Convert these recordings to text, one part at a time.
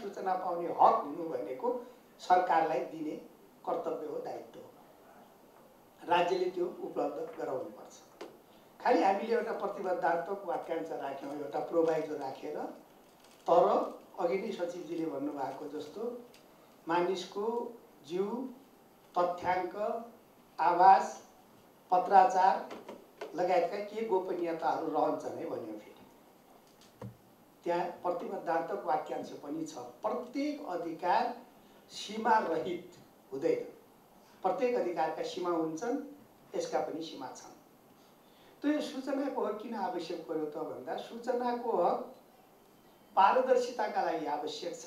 सूचना पाउने हक हुनु भनेको सरकारलाई दिने कर्तव्य हो, दायित्व हो। राज्यले त्यो उपलब्ध गराउनुपर्छ। खालि हामीले एउटा प्रतिबद्धतात्मक वाक्यांश राख्यौँ, एउटा प्रोभाइजो राखेर, तर अघि नै सचिवजीले भन्नुभएको जस्तो मानिसको जीव, तथ्याङ्क, आवास, पत्राचार लगायतका के गोपनीयताहरू रहन्छन् है भन्यो। फेरि त्यहाँ प्रतिबद्धतात्मक वाक्यांश पनि छ। प्रत्येक अधिकार सीमा रहित हुँदैन। प्रत्येक अधिकारका सीमा हुन्छन्, यसका पनि सीमा छन्। त्यो सूचनाको हक किन आवश्यक पर्यो त भन्दा सूचनाको हक पारदर्शिताका लागि आवश्यक छ।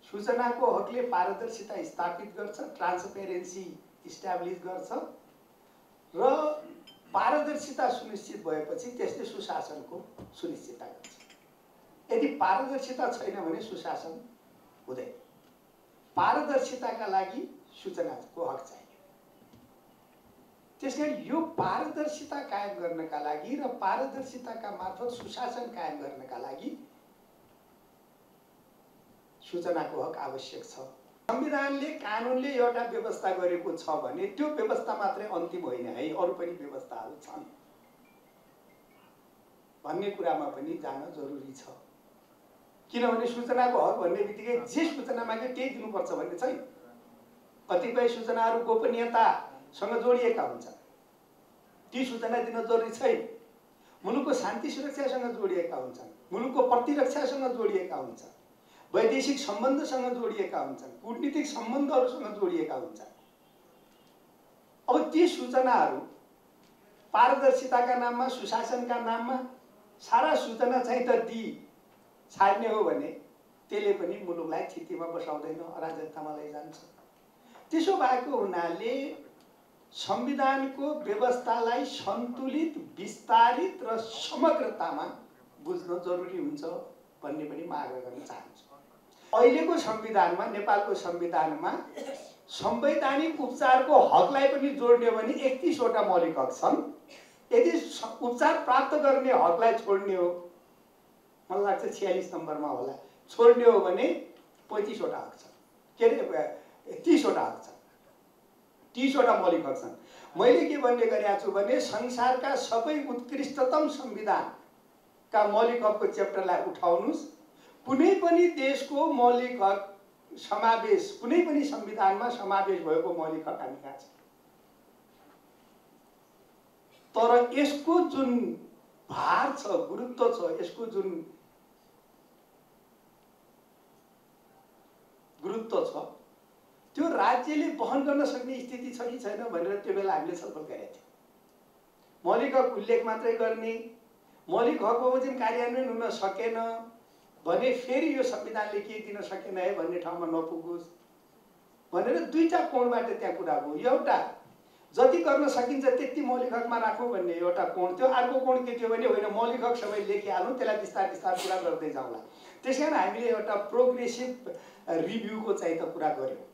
सूचनाको हकले पारदर्शिता स्थापित गर्छ, ट्रान्सपेरेन्सी इस्टाब्लिस गर्छ र पारदर्शिता सुनिश्चित भएपछि त्यसले सुशासनको सुनिश्चितता गर्छ। यदि पारदर्शिता छैन भने सुशासन हुँदैन। पारदर्शिताका लागि सूचनाको हक चाहियो। त्यसकारण यो पारदर्शिता कायम गर्नका लागि र पारदर्शिताका मार्फत सुशासन कायम गर्नका लागि सूचनाको हक आवश्यक छ। संविधानले, कानुनले एउटा व्यवस्था गरेको छ भने त्यो व्यवस्था मात्रै अन्तिम होइन है, अरू पनि व्यवस्थाहरू छन् भन्ने कुरामा पनि जान जरुरी छ। किनभने सूचनाको हक भन्ने बित्तिकै जे सूचना मागे त्यही दिनुपर्छ भन्ने छैन। कतिपय सूचनाहरू गोपनीयतासँग जोडिएका हुन्छन्, ती सूचना दिन जरुरी छैन। मुलुकको शान्ति सुरक्षासँग जोडिएका हुन्छन्, मुलुकको प्रतिरक्षासँग जोडिएका हुन्छन्, वैदेशिक सम्बन्धसँग जोडिएका हुन्छन्, कूटनीतिक सम्बन्धहरूसँग जोडिएका हुन्छन्। अब ती सूचनाहरू पारदर्शिताका नाममा, सुशासनका नाममा सारा सूचना चाहिँ त छाड्ने हो भने त्यसले पनि मुलुकलाई स्थितिमा बसाउँदैन, अराजकतामा लैजान्छ। त्यसो भएको हुनाले संविधानको व्यवस्थालाई सन्तुलित, विस्तारित र समग्रतामा बुझ्न जरुरी हुन्छ भन्ने पनि म आग्रह गर्न चाहन्छु। अहिलेको संविधानमा, नेपालको संविधानमा संवैधानिक उपचारको हकलाई पनि जोड्ने हो भने 31 वटा मौलिक हक छन्। यदि उपचार प्राप्त गर्ने हकलाई छोड्ने हो, मलाई लाग्छ 46 नम्बरमा होला, छोड्ने हो भने 35 वटा हक छन्, के अरे 30 वटा हक छन्, 30 वटा मौलिक हक छन्। मैले के भन्ने गरेको छु भने संसारका सबै उत्कृष्टतम संविधानका मौलिक हकको च्याप्टरलाई उठाउनुस्, कुनै पनि देशको मौलिक हक समावेश, कुनै पनि संविधानमा समावेश भएको मौलिक हक हामी कहाँ छ। तर यसको जुन भार छ, गुरुत्व छ, यसको जुन गुरुत्व छ त्यो राज्यले वहन गर्न सक्ने स्थिति छ कि छैन भनेर त्यो बेला हामीले छलफल गरेका थियौँ। मौलिक हक उल्लेख मात्रै गर्ने, मौलिक हक बमोजिम कार्यान्वयन हुन सकेन भने फेरि यो संविधानले के दिन सकेन है भन्ने ठाउँमा नपुगोस् भनेर दुईटा कोणबाट त्यहाँ कुरा भयो। एउटा जति गर्न सकिन्छ त्यति मौलिक हकमा राखौँ भन्ने एउटा कोण थियो। अर्को कोण के थियो भने होइन, मौलिक हक सबै लेखिहालौँ, त्यसलाई बिस्तार बिस्तार कुरा गर्दै जाउँला। त्यसकारण हामीले एउटा प्रोग्रेसिभ रिभ्यूको चाहिँ त कुरा गऱ्यौँ।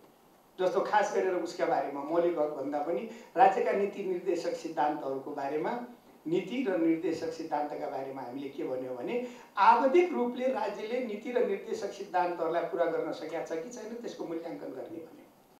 जस्तो खास गरेर उसका बारेमा मौलिक हक भन्दा पनि राज्यका नीति निर्देशक सिद्धान्तहरूको बारेमा, नीति र निर्देशक सिद्धान्तका बारेमा हामीले के भन्यौँ भने आवधिक रूपले राज्यले नीति र निर्देशक सिद्धान्तहरूलाई पुरा गर्न सकेका छ कि छैन त्यसको मूल्याङ्कन गर्ने भन्यो।